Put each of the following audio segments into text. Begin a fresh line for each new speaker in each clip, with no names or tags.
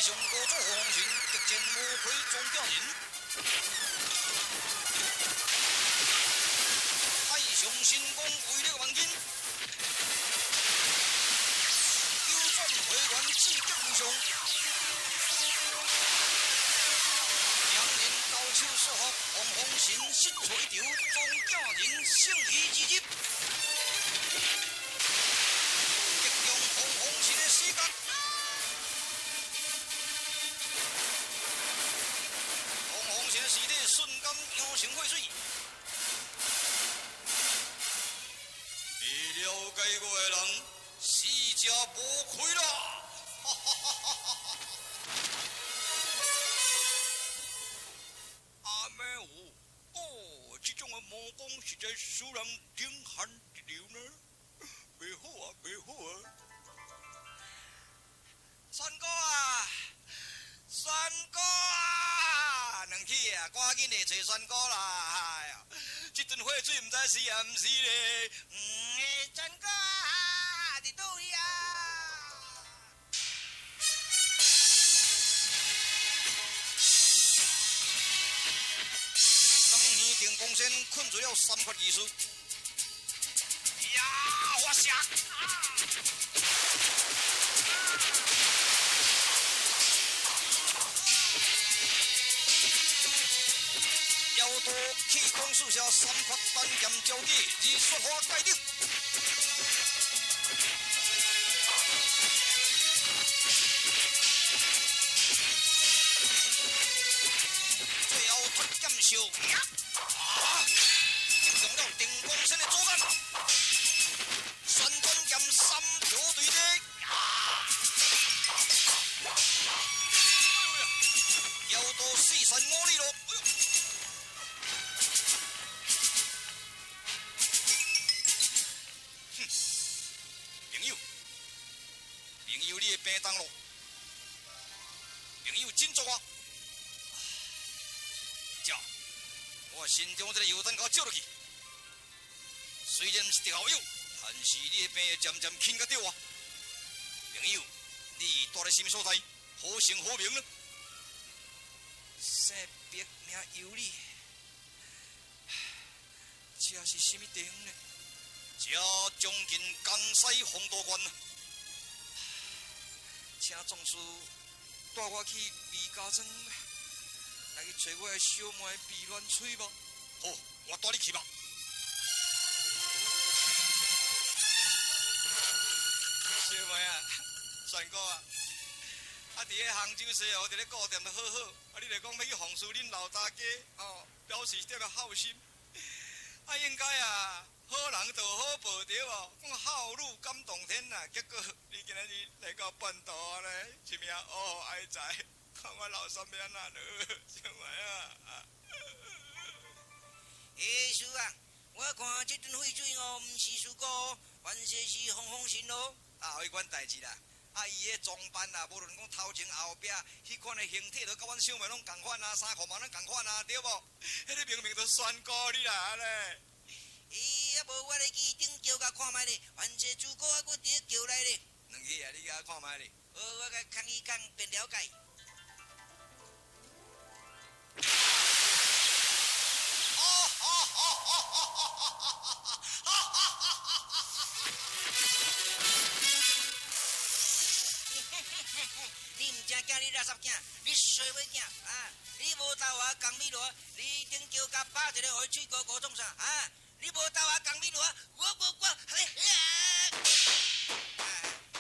上高祖洪风神激战魔魁庄稼人，太上神功威力万斤，九转回元智极无上，两人高手说服洪风神失错一场，庄稼人胜利之日。击中洪风神的死角。洪风神的尸体瞬间扬成血水。未了解我的人，死者无愧啦！哈哈哈哈哈！阿妹有，哦，这种的魔功实在使人冷汗直流呢。袂好啊，袂好啊！三哥啊，三哥啊，两起啊，赶紧来找三哥啦！哎呀，这阵血水毋知是啊毋是咧。三哥啊，伫佗位啊？当年定光仙困住了三法技术。呀，发射！妖刀气功四射三法单剑交击，日雪花盖顶。最后脱剑笑，啊！击中了定光仙的左眼，旋转剑三条对地，啊！妖刀四散五里路。哼，朋友，朋友，你的病重咯，朋友振作啊！这，我心中这个油灯给我照落去。虽然毋是特效药，但是你的病会渐渐轻较著啊。朋友，你蹛咧啥物所在？何姓何名呢？姓白名尤里，这是啥物地方呢？这将近江西丰都县啊。请壮士带我去魏家庄，来去揣我的小妹魏鸾翠吧。好，我带你去吧。小妹啊，帅哥啊，啊，伫咧杭州西湖，伫咧顾店都好好，啊，你就讲欲去奉侍恁老大家，哦，表示这个孝心。啊，应该啊，好人就好报对无？讲孝女感动天啊，结果你今仔日来到半途呢，一命呜呼哀哉，看我老三欲按怎落，小妹啊！
欸，师啊，我看这阵血水哦，毋是师哥，原是是洪风神咯。
啊，彼款代志啦。啊，伊的装扮啊，无论讲头前后壁，彼款的形体都佮阮小妹拢仝款啊，衫裤嘛拢仝款啊，对无？彼个明明就宣告你啦，按呢。
咦，啊无我咧去顶桥共看觅咧，反正诸葛还阁伫桥内咧。
两起啊，你共看觅咧。
好，我共看一看，便了解。你毋正惊你垃圾囝，你衰尾囝啊！你无斗我江美罗，你顶桥共拍一个，予伊喙膏膏创啥啊？你无斗我江美罗，我我我，啊啊！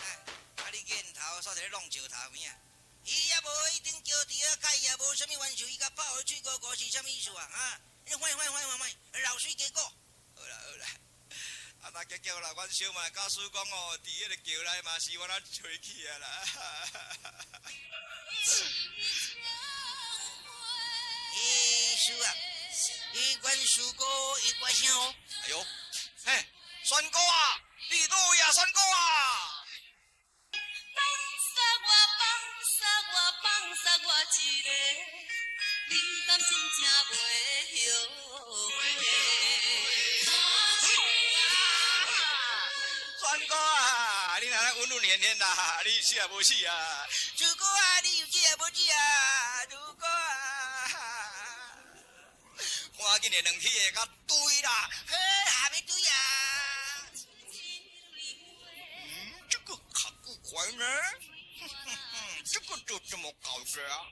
啊你镜头煞一个弄石头边啊！伊也无一顶桥伫遐，佮伊也无啥物冤仇，伊共拍予伊喙膏膏是啥物意思啊？啊！你换换换换换，老水结果。
好啦好啦。啊，那结果啦，阮小妹假使讲哦，伫彼个桥内嘛是我那揣去啊啦。
欸，师啊，欸，阮师哥伊歌声哦。
哎呦，嘿，宣哥啊，你佗位啊，宣哥啊！
放杀我，放杀我，放杀我一个，你敢真正袂后悔？
宣哥啊，你若穩穩連連啦，你死也無死啊？
如果啊，你有死也無死啊？如果啊，
趕緊的兩起的較對啦，
嘿，下面對啊。
嗯，這個較古怪呢，這個就這麼搞的啊？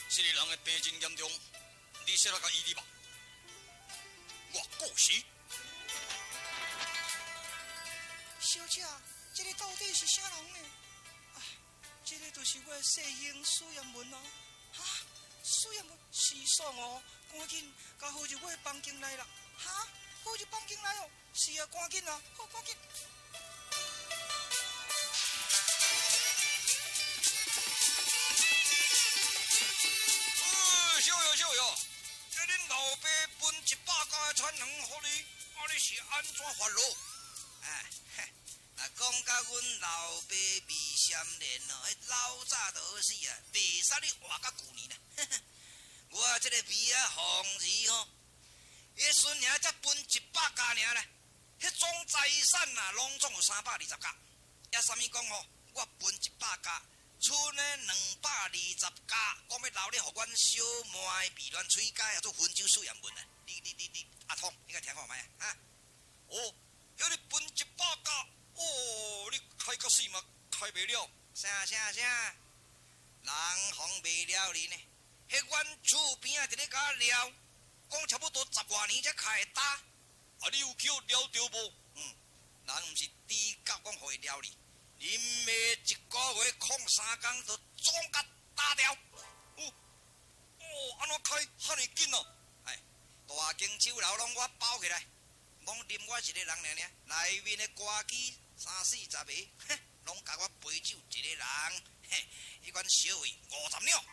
這個人的病真嚴重，你先來共醫治吧。我過時。
小姐，這個到底是啥人呢？啊，這個就是我的細兄蘇彦文哦。哈，蘇彦文是爽哦，趕緊共扶入我的房間內啦。哈，扶入房間內哦。是啊，趕緊啊，好，趕緊。
小爺，小爺，這恁老爸分100家的田園予你，啊，你是按怎發落？
哎，啊，講到阮老爸魏三連哦，彼老早就好死啊，袂使你活到舊年啦。我這個魏仔鳳兒吼，彼孫爾才分100家爾啦，彼總財產啊，攏總有320家。也啥物講吼，我分100家。剩的220家，講欲留咧，予阮小妹美亂吹家，叫做溫州蘇彦文啊！你你你你，阿通，你共聽看覓啊？哈？
哦，遐你分100家，哦，你開到死嘛，開袂了。
啥啥啥？人防袂了你呢？彼阮厝邊仔佇咧共我撩，講差不多十外年才開會焦。
啊，你有去予撩著無？
嗯，人毋是豬狗講予伊撩你。恁媽一個月空三工，就總共焦掉。
哦，哦，按怎開遐爾緊啊？
哎，大間酒樓攏我包起來，攏啉我一個人爾爾。內面的歌姬三四十個，哼，攏共我陪酒一個人。嘿，彼款小費50兩。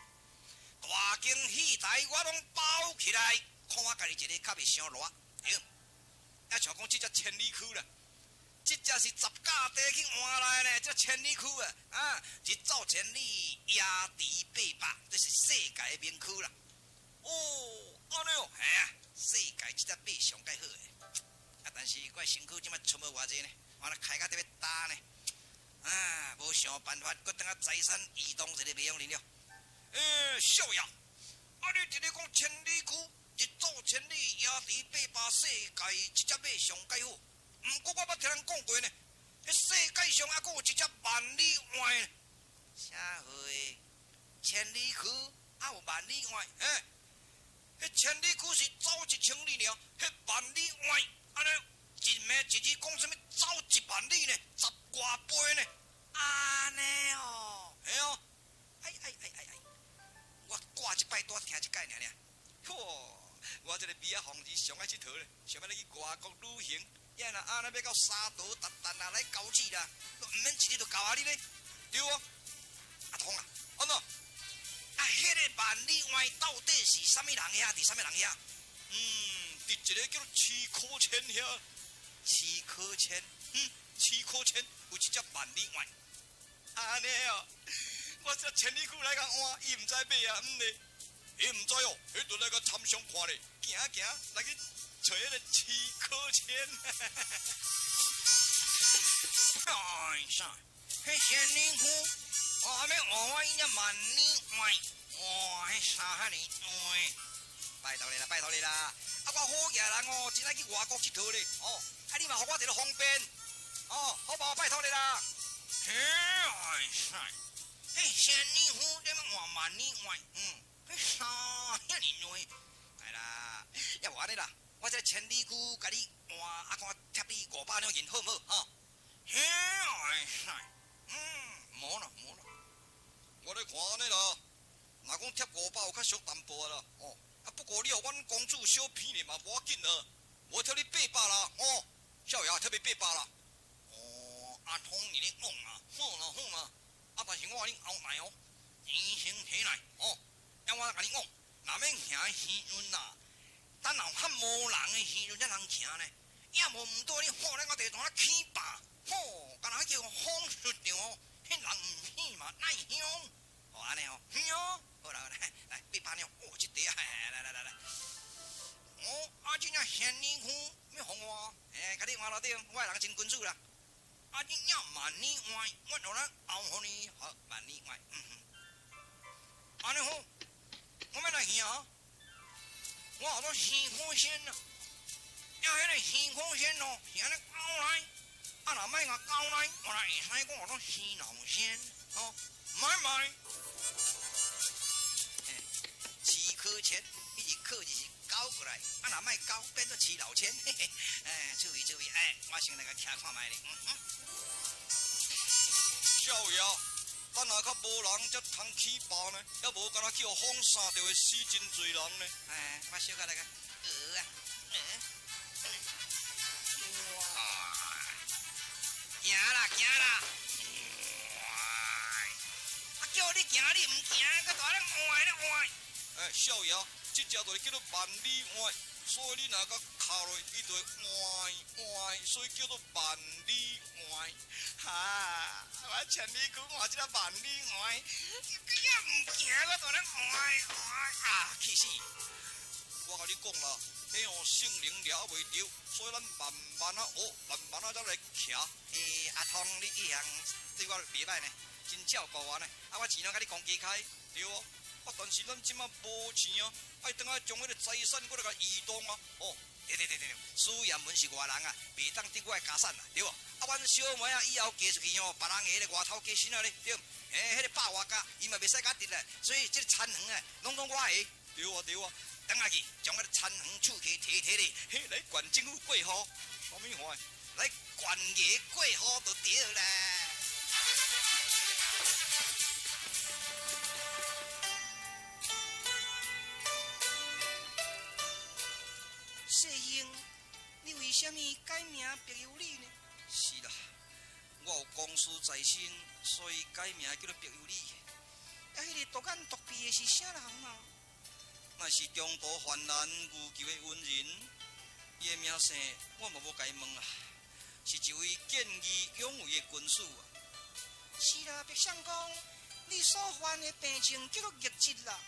大間戲台我攏包起來，看我家己一個較袂傷熱。對，
抑像講這隻千里駒啦。這隻是十甲地去換來呢，這千里駒啊，啊，日走千里，夜騎八百，這是世界的名駒啦。哦，按呢哦，
嘿啊，世界這隻馬上蓋好的，啊，但是我的身軀這擺剩無偌濟呢，我若開甲特欲焦呢，啊，無想辦法，閣轉仔財產移動一下袂用恁了。
欸，少爺，啊，你佇咧講千里駒，日走千里，夜騎八百，世界這隻馬上蓋好。毋過我捌聽人講過呢，彼世界上猶閣有一隻萬里外呢。
啥貨？千里駒，猶有萬里外？
嘿，彼千里駒是走1000里爾，彼萬里外，按呢一暝一日講啥物走1萬里呢？十外倍呢？
按呢哦，
嘿啊！
哎哎哎哎哎，我掛這擺拄聽這擺爾爾。
嚯！我這個美仔鳳兒上愛𨑨迌咧，想欲來去外國旅行。
也若按呢欲到沙陀達達啊來交趾啦，都毋免一日就到啊你咧。
對啊，
阿通啊，
按怎？
啊，彼个萬里外到底是啥物人遐？佇啥物人遐？
嗯，佇一個叫做徐可谦遐。
徐可謙，
嗯，徐可謙有一隻萬里外。按呢哦，我這千里駒來共換，伊毋知買啊，毋咧，伊毋知哦，彼陣來共參詳看咧，行行來去揣彼個徐可謙。
哎啥？彼千里駒，我欲換我伊只萬里外，哇！彼衫遐爾歪，拜託你啦，拜託你啦！啊，我好額人哦，真愛去外國𨑨迌咧，哦，啊，你嘛予我一個方便，哦，好無？拜託你啦。嘿，哎啥？彼千里駒欲換萬里外，嗯，彼衫遐爾歪，哎啦，抑無按呢啦，我這千里駒共你換，啊，看貼你500兩銀好毋好？吼？嘿，哎啥？嗯，無啦，無啦。
我咧看按呢啦，若講貼500有較俗淡薄啦，哦，啊不過你予阮公主小便宜嘛無要緊啦，我貼你800啦，哦，少爺貼你800啦。
哦，阿通你咧講啊，
好啦好啦，啊但是我共你後來哦，
錢先提來，哦，啊我共你講，若欲行的時陣啊，等候較無人的時陣才通行呢，也無毋對你好咧，我地段起霸，吼，敢若叫風術著哦，彼人毋死嘛，奈香，哦按呢哦，是哦，好啦好啦，來800兩，哦這塊啊，來來來來，哦，啊這隻仙女褲欲予我，欸，共你換囉對，我的人真君子啦。啊，你要萬里外，我予咱後予你好萬里外，嗯哼。按呢好，我欲來行，我號做辛苦仙啊，啊，彼个辛苦仙哦，是按呢勾來，啊，若莫共勾來，我來會使講號做辛老仙，吼，買賣。飼殼錢，彼個殼就是勾過來，啊，若莫勾，變做飼老千，嘿嘿，哎，注意注意，哎，我先來共聽看覓咧，嗯哼。
少爺，等下較無人才通起爆呢，猶無敢若去予風沙著會死真濟人呢。
哎，我小可來個，啊，哇，行啦行啦，哇，啊叫你行你毋行，閣大咧換咧換。
哎，少爺，這隻就是叫做萬里換，所以你若共敲落，伊就會換換，所以叫做萬里換。
哈！我千里駒換這个萬里換，佮也毋行，我大咧換換啊！氣死！
我共你講啦，彼哦性能掠袂著，所以咱慢慢仔學，慢慢仔才來騎。
欸，阿通，你一向對我袂䆀呢，真照顧我呢。啊，我錢攏共你講加開，
對啊。啊！但是咱這馬無錢啊，愛轉來將彼个財產閣來共移動啊！
哦，對對對對對，蘇艷文是外人啊，袂當得我的家產啊，對無？啊，阮小妹啊，以後嫁出去哦，別人的彼个外頭家身啊咧，對？欸，彼个百外家，伊嘛袂使共得啦，所以這个田園啊，攏總我的。
對啊對啊，
轉來去，將彼个田園手提提提咧，彼來縣政府過戶，
啥物話？
來縣衙過戶就對啦。世兄，你為啥物改名白尤里呢？
是啦，我有公事在身，所以改名叫做白尤里。
啊，彼个獨眼獨臂的是啥人啊？
那是中途患難遇救的恩人，伊的名姓我嘛無共伊問啊，是一位見義勇為的軍師啊。
是啦，白相公，你所患的病症叫做瘧疾啦。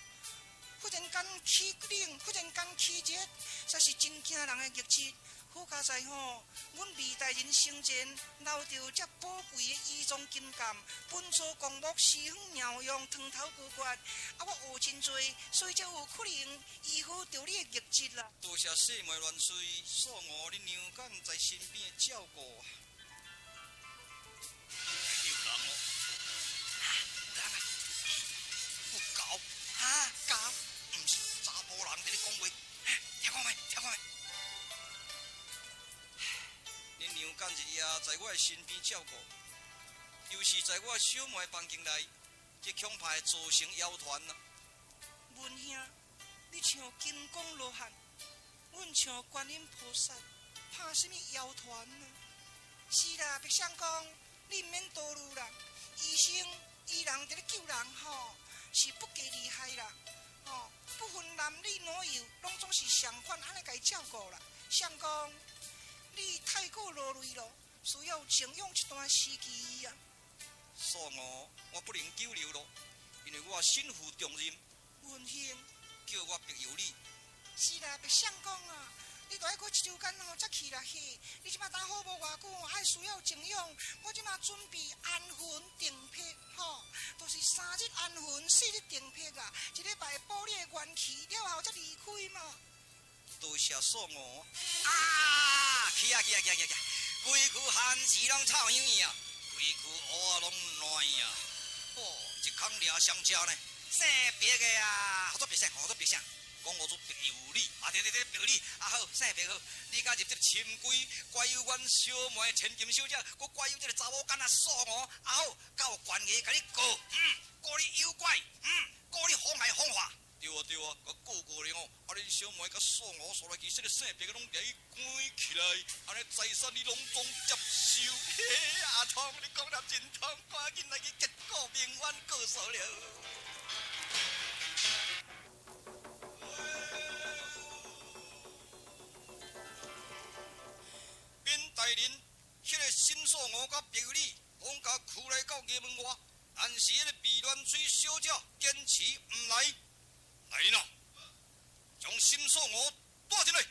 忽然間起冷，忽然間起熱，實是真驚人的瘧疾。好佳哉吼，阮魏大人生前留著這寶貴的醫宗金鑑，本草綱目、時方妙用、湯頭秘訣，啊，我學真濟，所以才有可能醫好著你的瘧疾啦。
多謝細妹元帥素娥你娘敢在身邊的照顧啊！有人哦，
啊，有人啊，
有狗，
哈，
狗，毋是查埔人佇咧講話，
聽看覓，聽看覓。
恁娘敢日夜在我的身邊照顧，又是在我小妹房間內，這恐怕會造成謠傳啊！
文兄，你像金剛羅漢，阮像觀音菩薩，怕啥物謠傳呢？是啦，白相公，你毋免多慮啦。醫生醫人佇咧救人吼，是不計利害啦，吼，不分男女老幼，攏總是相款按呢共伊照顧啦。相公，你太過勞累咯，需要靜養一段時期啊。
素娥，我不能久留咯，因為我身負重任。
文兄，
叫我白尤里。
是啦，白相公啊，你著愛閣一周間吼才去啦嘿。你這馬擔好無偌久，愛需要靜養。我這馬準備安魂定魄吼，就是3日安魂，4日定魄啊。一禮拜補你的元氣了後才離開嘛。
多謝素娥。
啊！去啊去啊去啊去啊！規區番薯攏臭香啊，規區芋仔攏爛啊！
哦，一空掠雙車呢，
姓白的啊，號做白姓，號做白姓，
講號做白尤里。
啊對對對，白里啊好，姓白好。
你敢入這深閨，怪有阮小妹千金小姐，閣怪有這个查某囡仔素娥，啊好，較有權勢共你告，告你誘拐，告你妨礙風化。對啊對啊，佮告告咧哦，啊恁小妹佮素娥煞來去，這个姓白的攏掠去關起來，按呢財產你攏總接收。
嘿嘿，阿通，你講得真通，趕緊來去結告鳴冤告訴了。
閔大人，彼个沈素娥佮白里攏共拘來到衙門外，但是彼個魏元翠小姐堅持毋來。來人啊，將沈素娥帶進來。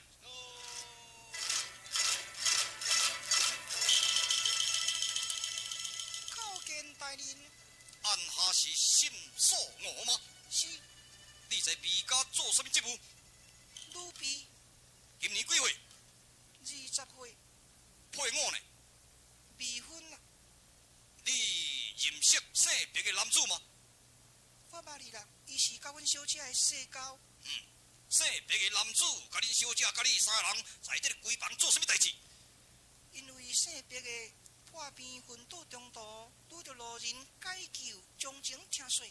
大人。
按下是沈素娥吗？
是。
你在魏家做啥物职务？
女婢。
今年几岁？
20岁。
配偶呢？
未婚啦。
你认识姓白的男子吗？
我捌你啦，伊是佮阮小姐的世交。
姓白的男子，佮恁小姐、佮你三个人，在这个闺房做啥物代志？
因为姓白的破病昏倒中途，拄著路人解救，将情听说。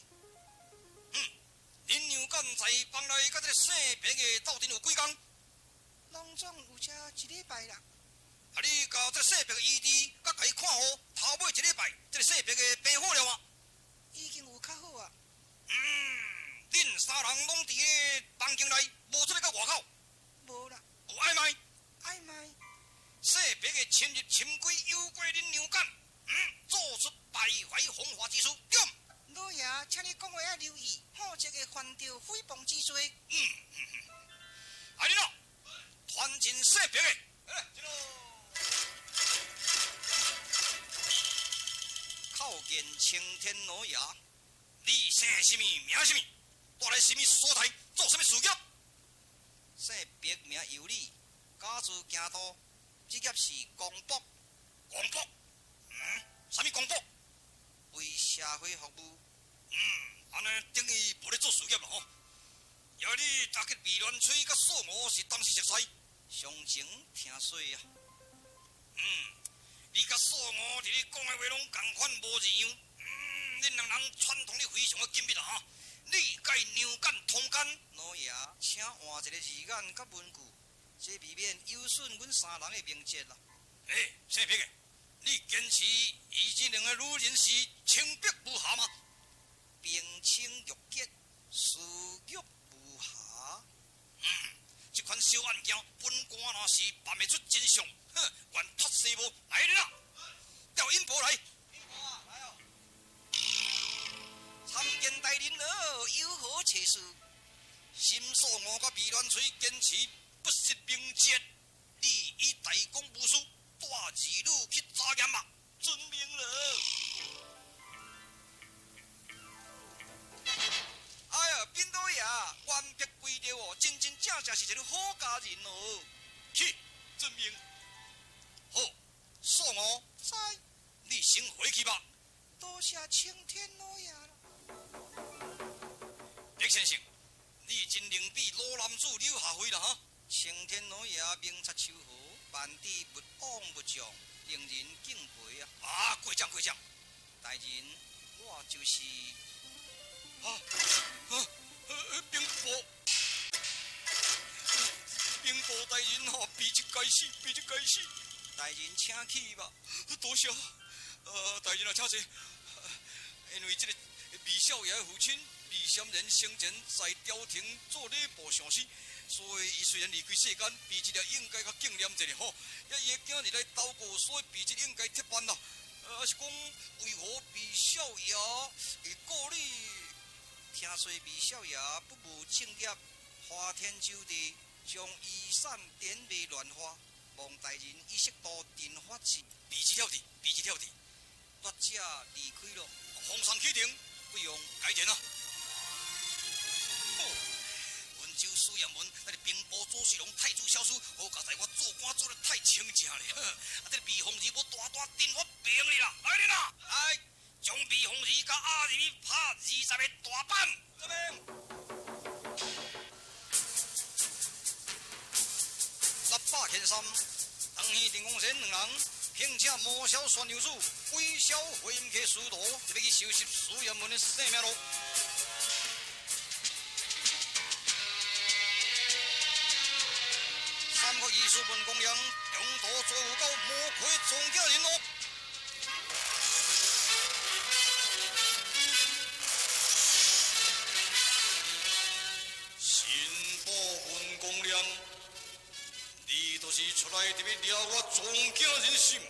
恁娘干在房内佮这个姓白的斗阵有几工？
拢总有遮一礼拜啦。
啊！你共这个姓白的医治，佮共伊看好，头尾一礼拜，这个姓白的病好了吗？
已经有较好啊。
恁三人拢伫咧房间内，无出来到外口？
无啦。
有暧昧？
暧昧。
姓白的侵入深闺，诱过恁娘干，做出败坏风华之事，对。
老爷，请你讲话爱留意，否则会犯著诽谤之罪。
啊，你喏，团进姓白的，来，进喽。叩见青天老爷，你姓什么名什么？住咧什么所在？做什么事业？
姓白名尤里，家住京都，职业是公仆。
公仆？啥物公仆？
为社会服务。
按呢等于无咧做事业啦吼。抑你昨日未乱吹佮素娥是当时熟似？
常情听说啊。
你佮素娥伫咧讲的话拢仝款无二样。恁两人串通得非常的紧密啦哈。你佮伊娘干通奸。
老爷，请换一个字眼佮文具，这未免有损阮三人的名节啦。
欸，姓白的，你坚持伊这两个女人是清白无瑕吗？
冰清玉洁，私欲无瑕。
这款小案件，本官若是办袂出真相，哼，愿脱世无。来人啊，调阴婆来。
阴婆啊，来哦。参见大人了，有何差事？
沈素娥佮魏乱吹坚持不失名节，你以大公无私，带二女去查验吧。遵命了。
哎呀，禀老爷，原白归着哦，真真正正是一个好家人哦。
去，遵命。好，素娥，
在，
你先回去吧。
多谢青天老爷了。
白先生，你真能比老男子柳下惠啦哈！
青天老爷明察秋毫，万智勿枉勿纵，令人敬佩啊！
啊，过奖过奖。
大人，我就是。
兵部，兵部大人吼，卑职该死，卑职该死。
大人，请起吧。
多谢。大人啊，请坐。因为这个魏少爷的父亲魏三仁生前在朝廷做礼部尚书，所以伊虽然离开世间，卑职也应该较敬念一下吼。也伊的囝儿来投靠，所以卑职应该铁办啦。啊是讲为何魏少爷会顾你？
听说魏少爷不务正业，花天酒地，将遗产典卖乱花，望大人以适度惩罚之。
卑职晓得，卑职晓得。
劣者离开了，
奉上启程，
不用
改言啊。温州书院门，那个兵部左侍郎太子小书，好佳哉我做官做得太清正咧。啊，这个魏凤仪，我大大惩罚别你啦，来人啊！来，将魏凤仪佮押入去拍20个大板。这边。
六百千三，当天陈公贤两人，聘请魔箫宣阳子、鬼箫回音客师徒，就欲去收拾书院门的性命咯。三国艺术文公良，中途做有到魔鬼总教人咯。
新部文公良，你就是出来伫欲掠我庄囝人心。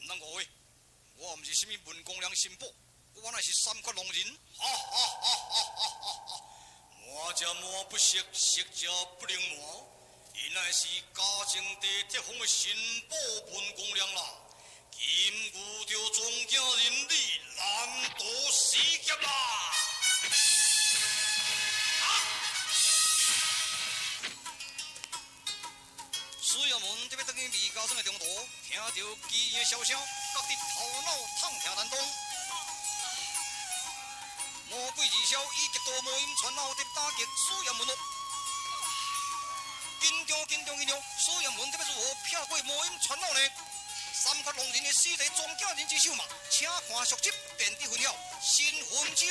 毋通误会，我毋是啥物文公良新妇，我乃是三国龙人。哈哈哈哈哈哈！瞒者瞒不实，实者不能瞒。伊乃是嘉靖帝册封的新宝文公良啦。今遇著庄囝人你，著機靈的簫聲，覺得頭腦痛疼難當。魔鬼二簫以極度魔音傳腦的打擊蘇炎文咯。緊張緊張緊張，蘇炎文這欲如何避過魔音傳腦呢？三決狼人的死佇莊敬人之手嘛，請看續集便佇分曉，新魂酒。